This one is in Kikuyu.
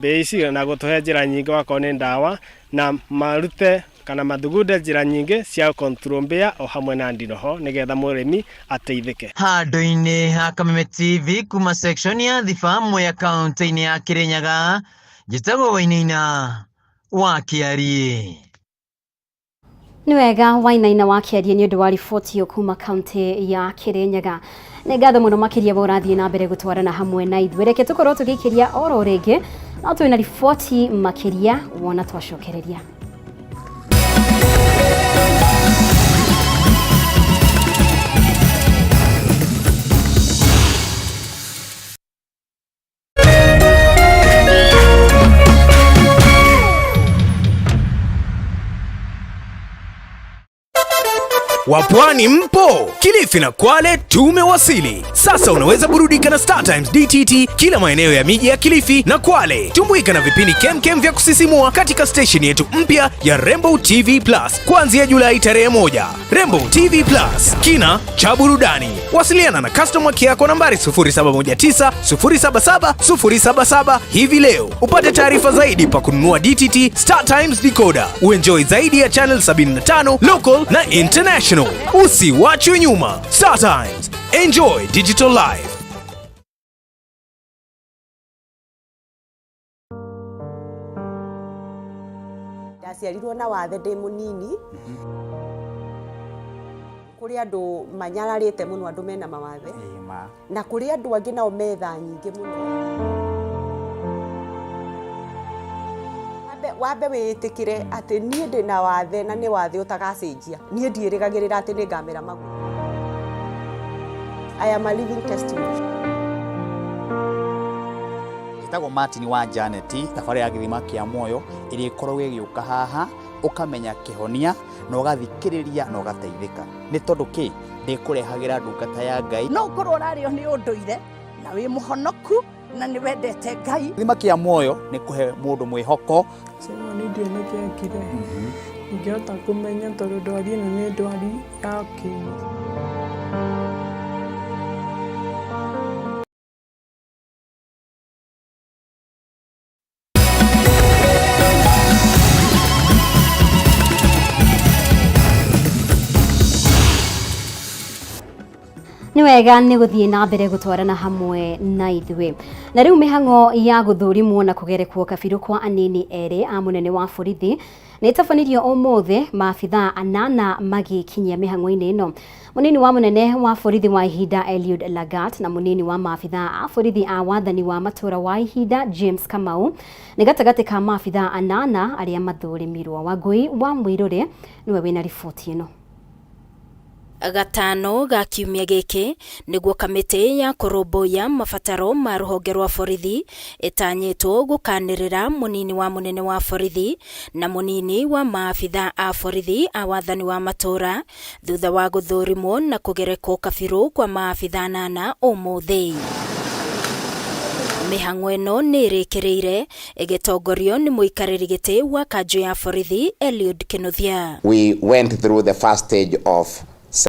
Mbĩa ici na gũtũhe njĩra nyingĩ wakorwo nĩ ndawa na marute kana mathugunde njĩra nyingĩ cia control mbĩa o hamwe na ndinoho nĩgetha mũrĩmi ateithĩke. Handũ-inĩ ha Kameme TV kuma section ya Thiba Mwea kaunti-inĩ ya Kirinyaga, njĩtagwo Wainaina wa Kĩariĩ. Nĩ wega Wainaina wa Kĩariĩ nĩ ũndũ wa riboti ĩyo kuma kaunti ya Kĩrĩnyaga. Nĩ ngatho mũno makĩria we ũrathiĩ na mbere gũtwarana hamwe na ithuĩ. Reke tũkorwo tũgĩikĩria oro rĩngĩ, no twĩna riboti makĩria wona twacokereria. Wapwani mpo? Kilifi na Kwale tumewasili. Sasa unaweza burudika na Star Times DTT kila maeneo ya miji ya Kilifi na Kwale. Tumbuika na vipindi kemkem vya kusisimua katika station yetu mpya ya Rainbow TV Plus kuanzia Julai tarehe 1. Rainbow TV Plus, kina cha burudani. Wasiliana na customer care kwa nambari 0719 077 077 hivi leo upate taarifa zaidi pa kununua DTT Star Times decoder. Uenjoy zaidi ya channel 75 local na international. Usiwachwe nyuma. Star Times, enjoy digital life. Ndaciarirwo na wathe ndĩ mũnini. Kũrĩ andũ manyararĩte mũno, andũ mena mawathe, na kũrĩ andũ angĩ nao metha nyingĩ mũno. Wambe wĩĩtĩkĩre atĩ niĩ ndĩ na wathe na nĩ wathe ũtagacenjia. Niĩ ndiĩrĩgagĩrĩra atĩ nĩ ngamera magũrũ. I am a living testimony. Njĩtagwo Martin wa Janet, thabarĩ ya gĩthima kĩa muoyo ĩrĩa ĩkoragwo ĩgĩũka haha, ũkamenya kĩhonia na ũgathikĩrĩria na ũgateithĩka. Nĩ tondũ kĩ? Ndĩkũrehagĩra ndungata ya Ngai. No ũkorwo ũrarĩo nĩ ũndũire na wĩ mũhonoku na nĩ wendete Ngai. Gĩthima kĩa muoyo nĩ kũhe mũndũ mwĩhoko. Simon ndiũĩ nĩkĩ ekire, ndingĩhota kũmenya tondũ ndwari ĩno nĩ ndwari ya kĩni. Nĩ wega nĩ gũthiĩ na mbere gũtwarana hamwe na ithuĩ. Na rĩu mĩhang'o ya gũthũrimwo na kũgerekwo kabirũ kwa anini erĩ a mũnene wa borithi nĩ ĩtabanirio ũmũthĩ, maabithaa anana magĩkinyia mĩhang'o-inĩ ĩno. Mũnini wa mũnene wa borithi wa ihinda Eliud Lagat na mũnini wa maabithaa a borithi a wathani wa matũra wa ihinda James Kamau nĩ gatagatĩ ka maabithaa anana arĩa mathũrimirwo. Wangũi wa Mũirũrĩ nĩwe wĩna riboti ĩno. Gatano ga kiumia gĩkĩ nĩguo kamĩtĩ ya kũrũmbũiya mabataro ma rũhonge rwa borithi ĩtanyĩtwo gũkanĩrĩra mũnini wa mũnene wa borithi na mũnini wa maabitha a borithi a wathani wa matũra thutha wa gũthũrimwo na kũgerekwo kabirũ kwa maabitha anana ũmũthĩ. Mĩhang'o ĩno nĩ ĩrĩkĩrĩire ĩgĩtongorio nĩ mũikarĩri gĩtĩ wa kanjũ ya borithi Eliud Kinuthia. We went through the first stage of